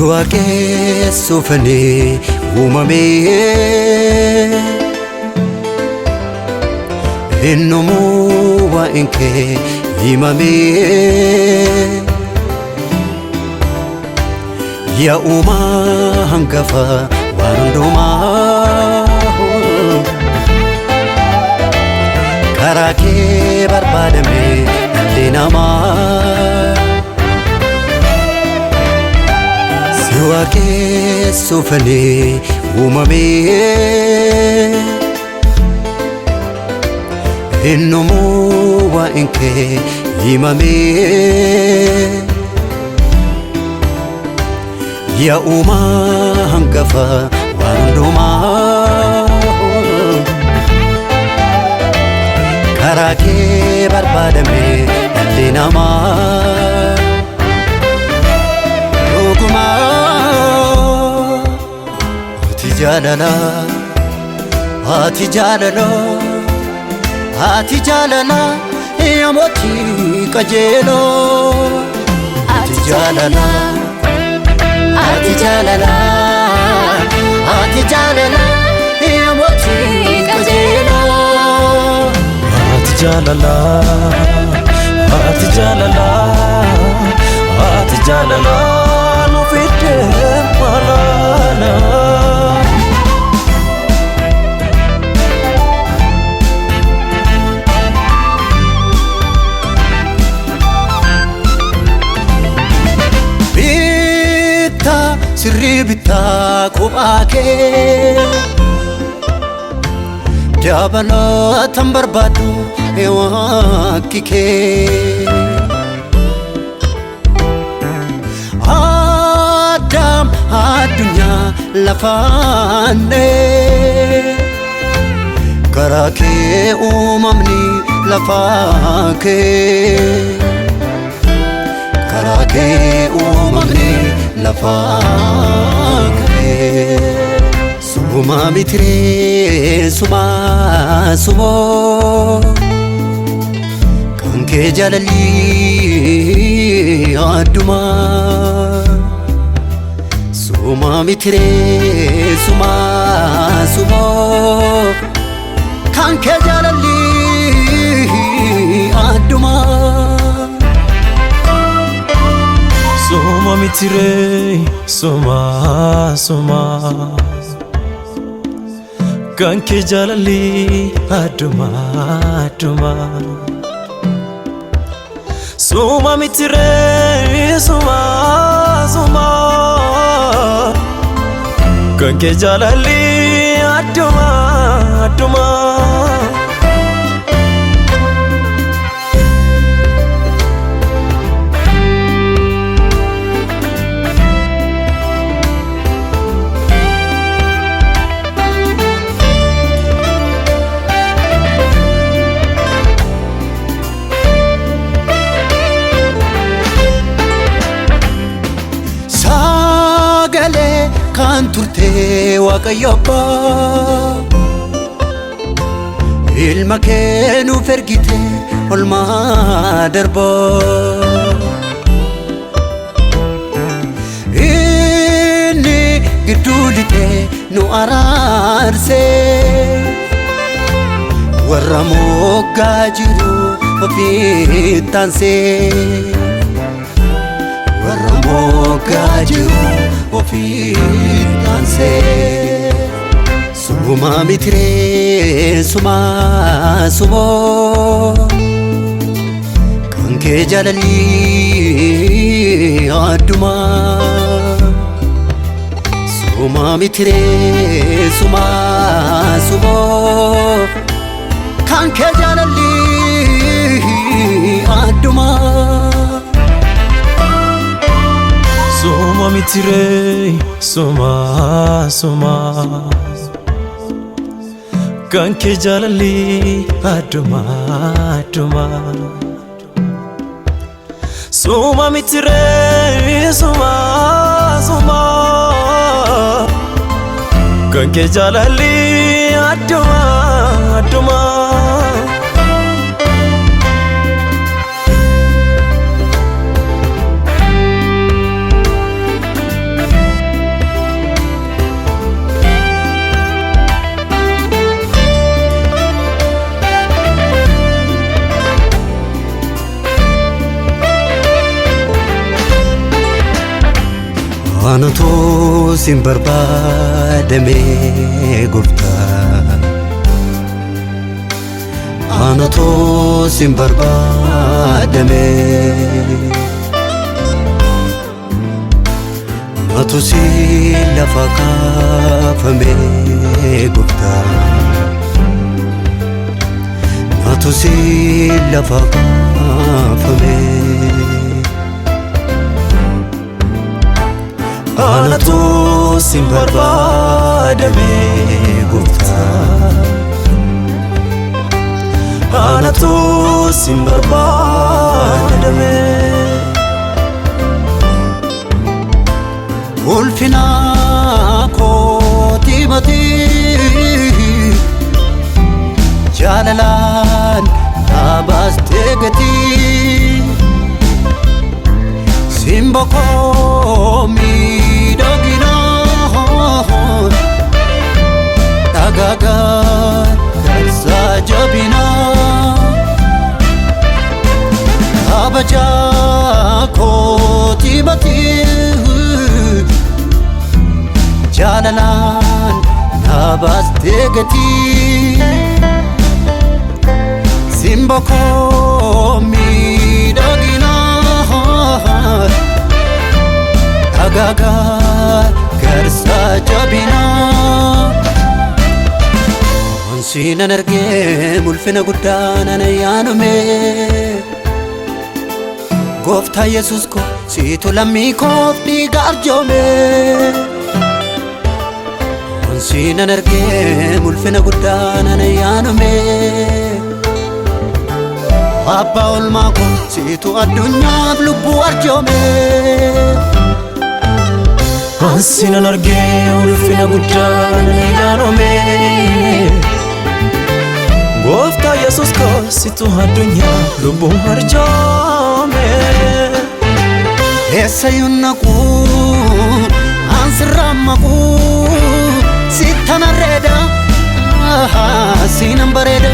Waaqessuufanii uumamee Innumuu waa'een kee himamee Yaa uumaa hangafa waan hundumaa karaa kee barbaadame dhalli namaa Si waaqessuufanii uumamee Innumuu waa'een kee himamee Yaa uumaa hangafa waan hundumaa karaa kee barbaadame dhalli namaa Dhugumaa ati jaalala ati jaalala ati jaalala yaa mootii qajeeloo ati jaalala ati jaalala ati jaalala yaa mootii qajeeloo Ati jaalala, ati jaalala, ati jaalala nu fidde malaala. Bittaa sirrii bittaa kophaa kee Dabalatan barbaadu waaqni kee Addaam addunyaa lafaanne karaa kee uumamni lafaa kee karaa kee uumamni lafaa kee Suma mitiree suma sumoo kan kee jaalalli addumaa Suma mitiree suma sumoo kan kee jaalalli addumaa Suma mitiree suma suma kan kee jaalalli adduma adduma. Suma mitiree suma suma kan kee jaalalli adduma adduma. Sagalee kan turte Waaqayyo Abbaa Ilma kee nuuf ergite olmaa darbaa Inni gidduu lixee nu araarse warra moggaa jiru ofitti aansee warra moggaa jiru ofitti aansee Suma mitiree suma sumoo kan kee jaalalli addumaa Suma mitiree suma sumoo kan kee jaalalli addumaa Suma mitiree suma suma kan kee jaalalli adduma adduma. Suma mitiree suma suma kan kee jaalalli adduma adduma. Anatu sin barbaadame gooftaa. Anatu sin barbaadame. Natu si lafa kaafame gooftaa. Natu si lafa kaafame. Anatu sin barbaadame gooftaa. Anatu sin barbaadame. Ulfina kooti matii jaalalaan dhaabaastee gatii simbo koo miidhaginaa dhagaagaa garsaa jabinaa kabajaa kooti matii jaalalaan dhaabaastee gatii simbo koo miidhaginaa dhagaagaa garsaa jabinaa. Wansiinan argee ulfina guddaa nan ayyaanome Gooftaa Yesuus koo siitu lammii koof dhiiga arjoome. Wansiinan argee ulfina guddaa nan ayyaanome Abbaa olmaa koo siitu addunyaaf lubbuu arjoome. Ansinan argee ulfina guddaa nan ayyaanome. Gooftaa Yesuus koo situ addunyaa lubbuu arjoome. Eessayyuun naquu ansirraan maquu sittan arreeda siinan bareeda.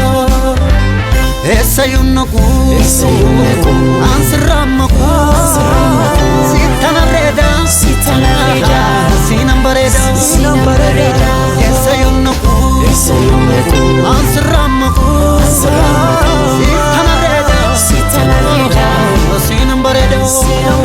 Eessayyuun naquu Eessayyuun naquu, ansirraan maquu ansirraan maquu, sittan arreeda sittan arreeda, siinan bareeda. Siinan bareeda. Eessayyuun naquu Eessayyuun naquu, ansirraan maquu ansirraan maquu, sittan arreeda sittan arreeda, siinan bareeda. Siinan